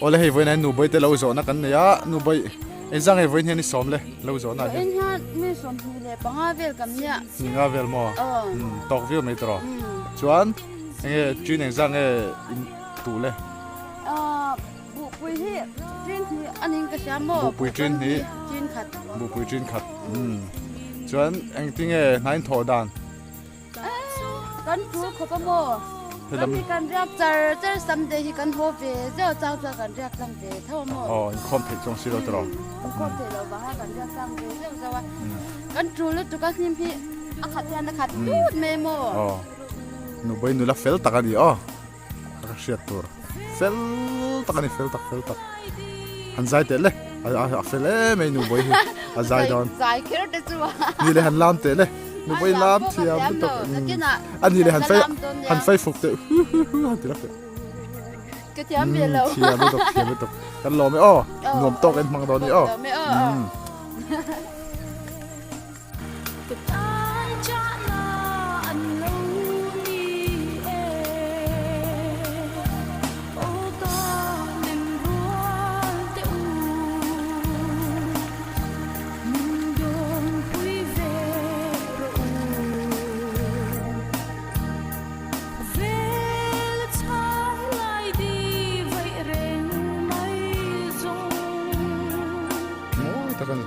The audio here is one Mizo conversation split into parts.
Awle hei vawiin ah hian Nubawi te lo zawhna kan nei a, Nubawi engzah nge vawiin hian i sawm le lo zawhna ah hian? Vawiin hian mi 25 vel kan nia. Hnih vel maw? Tawk viau mai tawh. Chuan enge chin engzah nge in tuh le? Buhpui hi chin hnih a ning ka hria maw? Buhpui chin hnih. Chin khat. Buhpui chin khat. Chuan engtinge hnain thawh dan? Kan phur khawp a maw? Kan hi kan riak char char Sunday hi kan haw ve zeuh chang chuan kan riak tlang ve tho a maw? Aw inkhawm theih chuang si lo tawh. Inkhawm theih loh vang a kan riak tlang ve zeuh zeuh a. Kan tul lutuk a hnim hi a khat hian a khat tut mai maw? Aw Nubawi nula fel tak a ni aw ka hriat tur fel tak a ni fel tak fel tak han zai teh le a fel em mai Nubawi hi a zai dawn zai kher te chu ni le han lam teh le Nubawi lam thiam lutuk a ni le han fei han fei fuk teh hu hu hu han ti lak teh ka thiam ve lo thiam lutuk thiam lutuk kan lawm e aw nuam tawk en hmang dawn ni aw. Mawi tak a ni.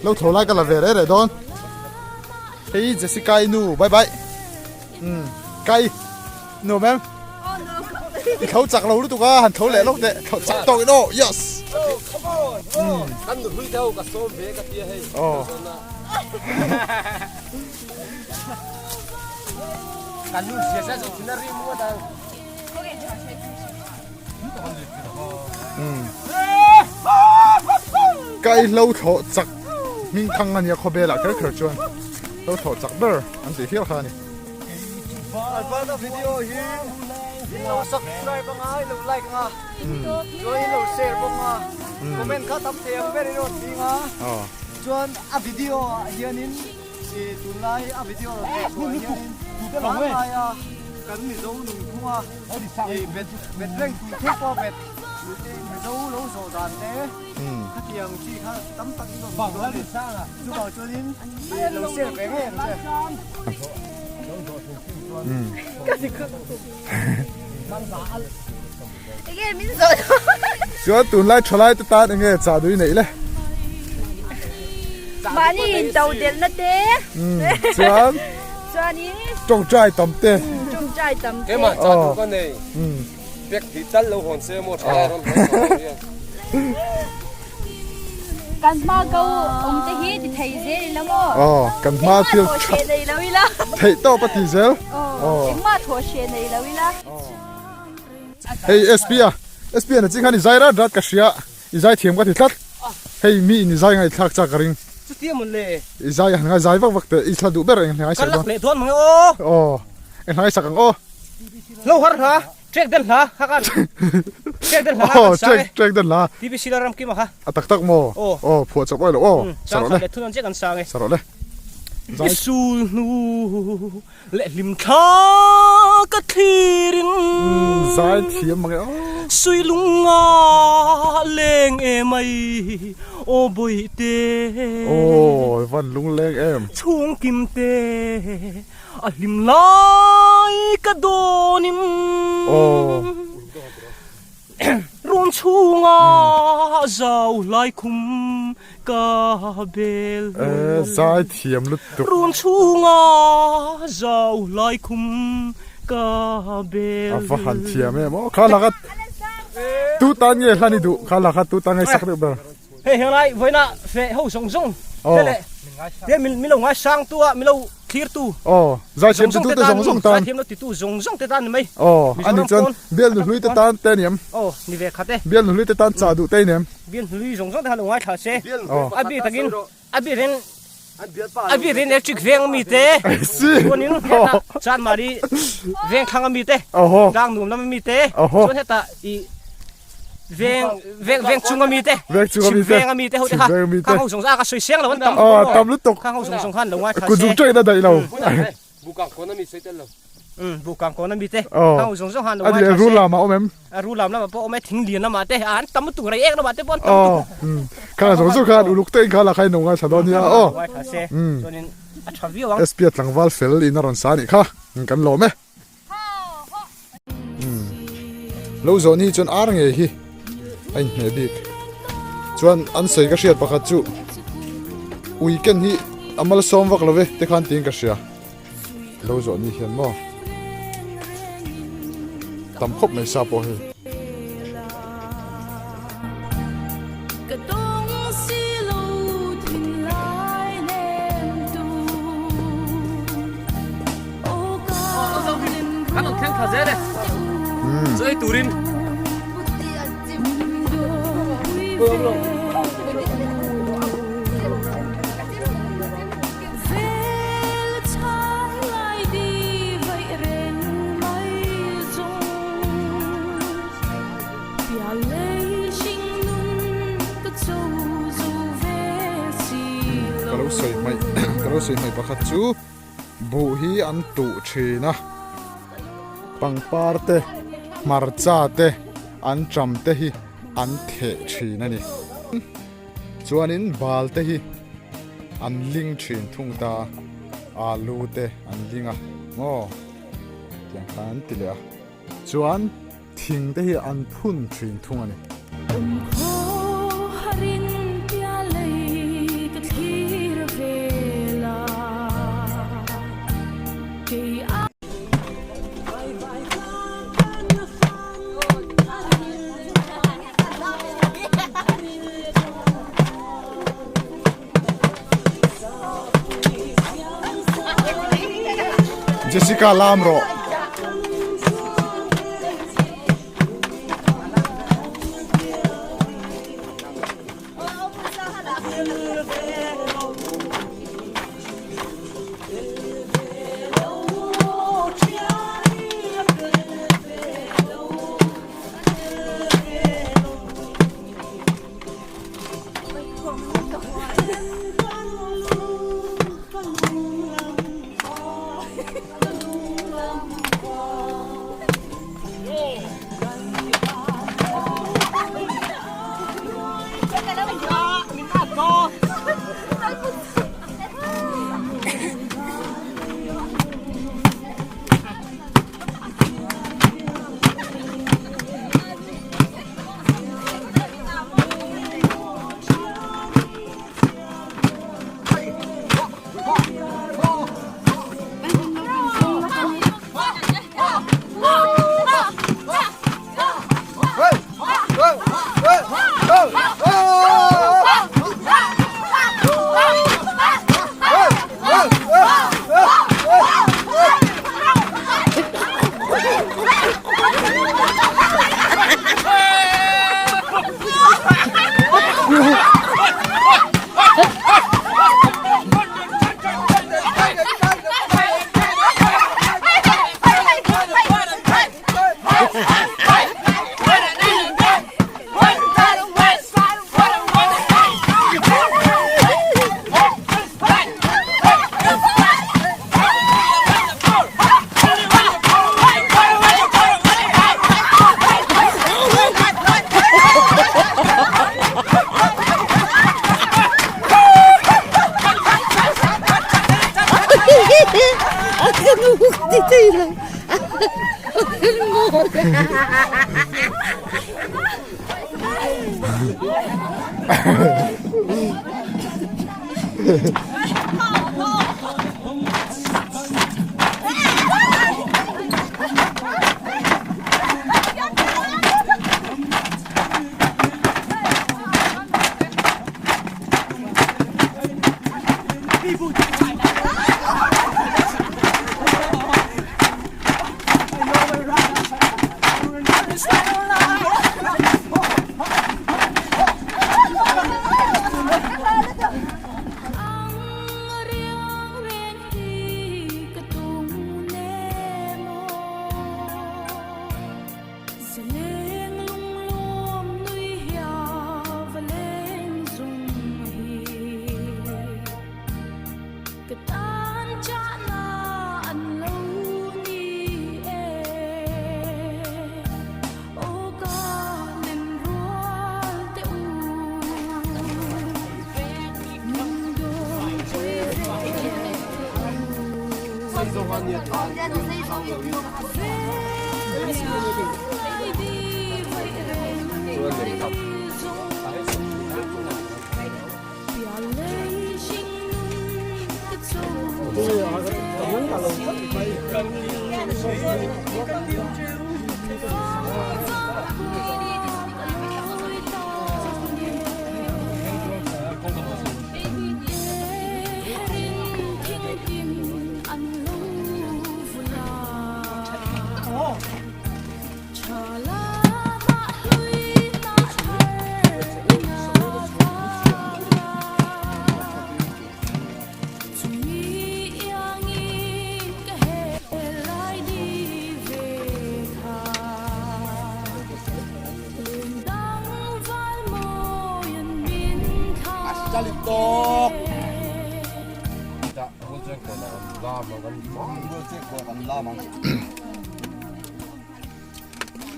Lo tho lai ka la ve reh reh dawn. Hei Jessica i nu bye bye. Um kai nuam em? I tho chak lo lutuk a han tho leh lawk teh tho chak tawk in aw yes. Kan nu hlui deuh ka sawm ve ka tia hei. Aw. Kan nu zia zia chu thin a rim ngawt ang. Kai hlo thlawh chak hming thang a nia khawvelah kher kher chuan hlo thlawh chak ber an tih hial kha a ni. Alpana video hi lo subscribe anga lo like anga chuan lo share bawk anga comment kha tam thei ang ber in rawn tling a chuan a video ah hianin tunlai a video rawn tih chhuah hianin hmanlaia kan Mizo nungphung a bet bet reng tui theuh pawh bet Mizo lo zawh dan te khatiang chi kha tam tak in rawn hmu dawn a ni chuvang chuanin lo share ve ngei ang che. Chuan tunlai thalai te tan enge chah dui neih le? Mahni in to delh na te. Chuan Chuanin tawngtai tam te. Tawngtai tam te. Keimah chah duh ka nei. Pek tih tal lo hawn se maw thalai rawn hawn tawh lo hian. Kan hma ko awm te hi ti thei zel ila maw? Aw, kan hma thil Engmah thawh hreh nei lo ila. Theih tawp a ti zel. Aw, engmah thawh hreh nei lo ila. Hei SP a, SP a na ching khan i zai rat rat ka hria, i zai thiam ka ti tlat. Hei mi in i zai ngaihthlak chak ka ring. Chutia mawn le. I zai han ngai zai vak vak teh, i thla duh ber eng hleng ai sak dawn. Ka lak leh dawn mang e aw. Aw, eng hleng ai sak ang aw. Lo har hla. Trek den hla kha kan Trek den hla kha kan sang e. Trek den hla. TBC la ram kim a kha. A tak tak maw? Aw. Aw phuah chawp awi lo aw. Chang khat leh thun an chiah kan sang e. Sarawh le. I sul hnu leh hlim thla ka thlir in. Zai thiam mang e aw. Sui lunga leng em ai aw bawihte. Aw van lungleng em. Chhung kim te. A hlim lai ka dawnin Run chhunga zau lai khum. Ka bel Eh, zai thiam lutuk. Run chhunga zau lai khum ka bel. A va han thiam em aw. Kha laka tu tan nge hlan i duh? Kha laka tu tan nge sak deuh ber? Hei henglai vawiina feh ho zawng zawng te leh te min lo ngaisang tu a min lo thlir tu. Aw, zai thiam titu te zawng zawng tan. Zai thiam lo titu zawng zawng te tan ni mai. Aw, ani chuan bial nuhlui te tan te ani em? Aw, ni ve khat e. Bial nuhlui te tan chah duh te ani em? Bial hlui zawng zawng te khan lo ngaithla se. A bik takin a bik in a bik in electric veng ami te chuanin hetah Chanmari veng thlang ami te tlang nuam lam ami te chuan hetah i veng veng veng chung ami te chhim veng ami te ho te kha khang ho zawng zawng a ka sawi seng lo an tam tam lutuk khang ho zawng zawng khan lo ngaithla se kut zung na daih lo. Bukang kawn ami sawi tel lo. Umm bukang kawn ami te. Khang ho zawng zawng han lo ngai thla se. A ru lam ah awm em? A ru lam lamah pawh awm e, thing lian lamah te an tam lutuk rei ek lamah te pawh an tam lutuk. Umm khang zawng zawng khan uluk te in kha la kha in lo ngai thla dawn nia aw. Ngai thla se chuanin a tha viau ang. SP a tlangval fel in a rawn sa anih kha kan lawm e. Umm lo zawh ni chuan ar ngei hi a inhmeh bik chuan an sawi ka hriat pakhat chu ui ken hi a malsawm vak lo ve te khan tiin ka hria lo zawh ni hian maw tam khawp mai sa pawh hei. Kan rawn thleng thla zel e. Chaw ei turin. Ka lo sawi hmaih ka lo sawi hmaih pakhat chu buh hi an tuh thin a pangpar te hmarcha te an ṭam te hi an theh thin a ni chuanin bal te hi an ling thin thung ta alu te an ling a maw tiang khan an ti leh a chuan. Thing te hi an phun thin thung a ni. Jessica lam rawh.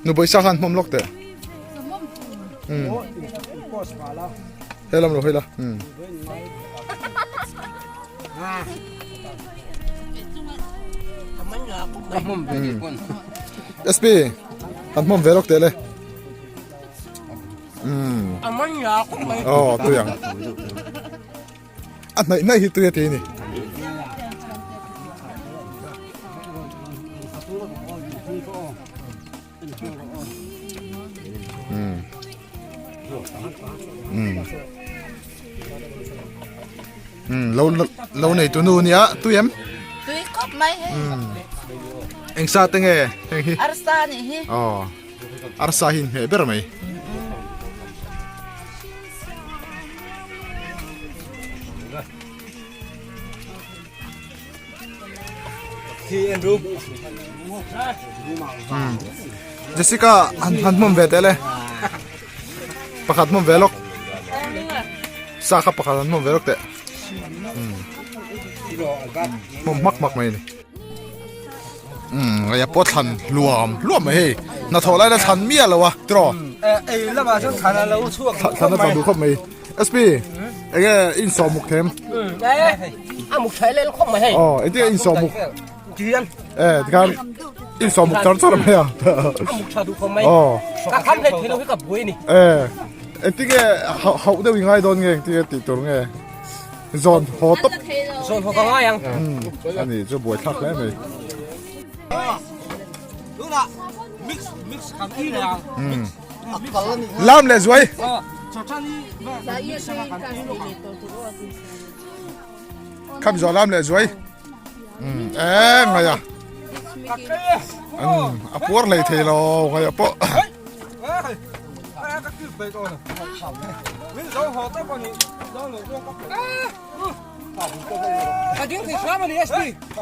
Nu pawisa khan hmawm lawk teh. He lam lo hei la. SP han hmawm ve lawk teh le. Oh tui ang. A hnaih hnaih hi tui a ti a ni. Lo lo nei tu nu nia tui em? Tui khawp mai hei. Eng sa te nge heng hi? Arsa nih hi. Aw. Arsa hi inhmeh ber mai. Jessica han han hmawm ve teh le pakhat hmawm ve lawk sa kha pakhat han hmawm ve lawk teh hmawm hmak hmak mai a ni. Umm a pawh thlan hluam hluam mai hei hnathawh lai la thlan miah lo a tiraw ei lamah chuan thlan a lo chhuak thlan a tla duh khawp mai SP enge in sawm muk them a muk thlai lel khawp mai hei aw engtin in sawm muk tian e tikhan in sawm muk char char mai a a muk tha duh khawp mai aw ka kham hlei thei lo hi ka buai ni e engtin nge hauh deuh i ngai dawn nge engtin nge tih tur nge Zawn haw tawp. Zawn haw ka ngai ang. Ani chu buai thlak hle mai. Lam leh zuai. Kham zawh lam leh zuai. Eh ngai a. A puar hlei thei lo ngai a pawh.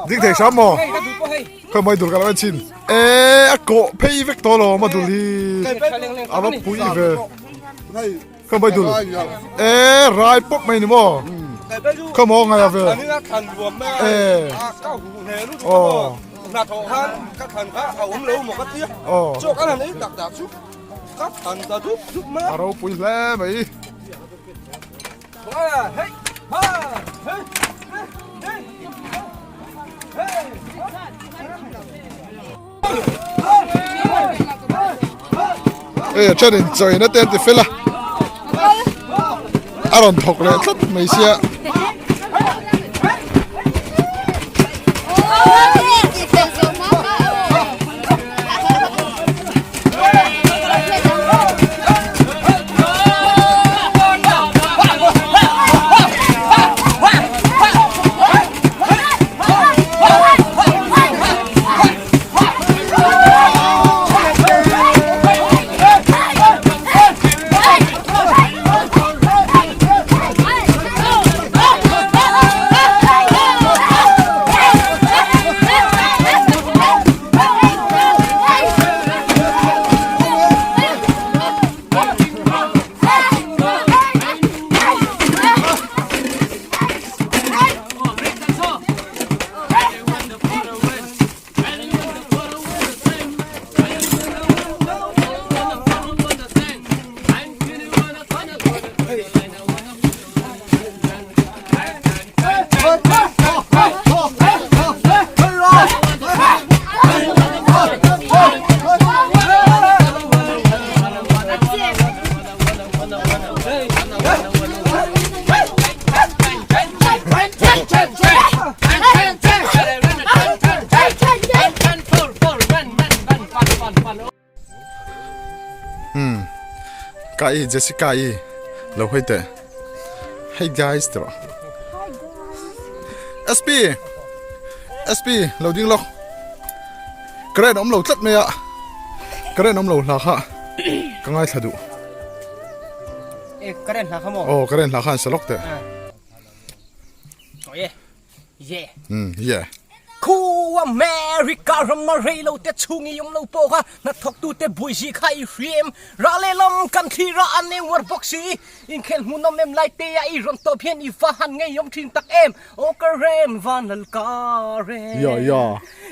Ding thei hram maw? Khawi mai dul ka lo en chhin. E a kawh phei vek tawh lo a dul hi. A va pui ve. Khawi mai dul. E rai pawp mai ni maw? Khawi maw ngai a ve. E. Aw. Aw. A ropui hle mai. Hei a then in chawina te an ti fel a. A rawn thawk leh tlat mai sia. Hmm. Ka i Jessica i lo hoi te. Hey guys tro. SP SP lo ding lok. Karen om lo tlat mai a. Karen om lo hla kha. Ka ngai thla du. E karen hla kha mo. Oh karen hla khan salok te. Oh yeah. Yeah. Hmm yeah. Khu America ram a rei lo te chhung i awm lo pawh kha hnathawktu te buaizi kha i hriam rah leh lam kan thlir a an eng uar bawk si inkhel hmunawm em lai te a i rawn tawp hian i va han ngeiawm thin tak em aw ka rem van lal ka rem Ya ya.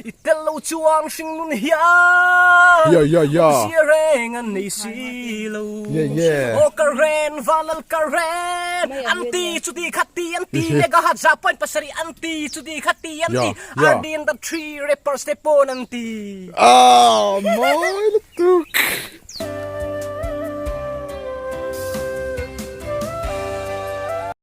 i tel lo chuan hring nun hian Ya ya ya. awmzia reng an nei si lo Yeah yeah. aw ka rem van lal ka rem an ti chuti kha ti an ti megahertz za point pasarih an ti chuti kha ti an ti RD and the 3 rappers te pawn an ti. Ah mawi lutuk.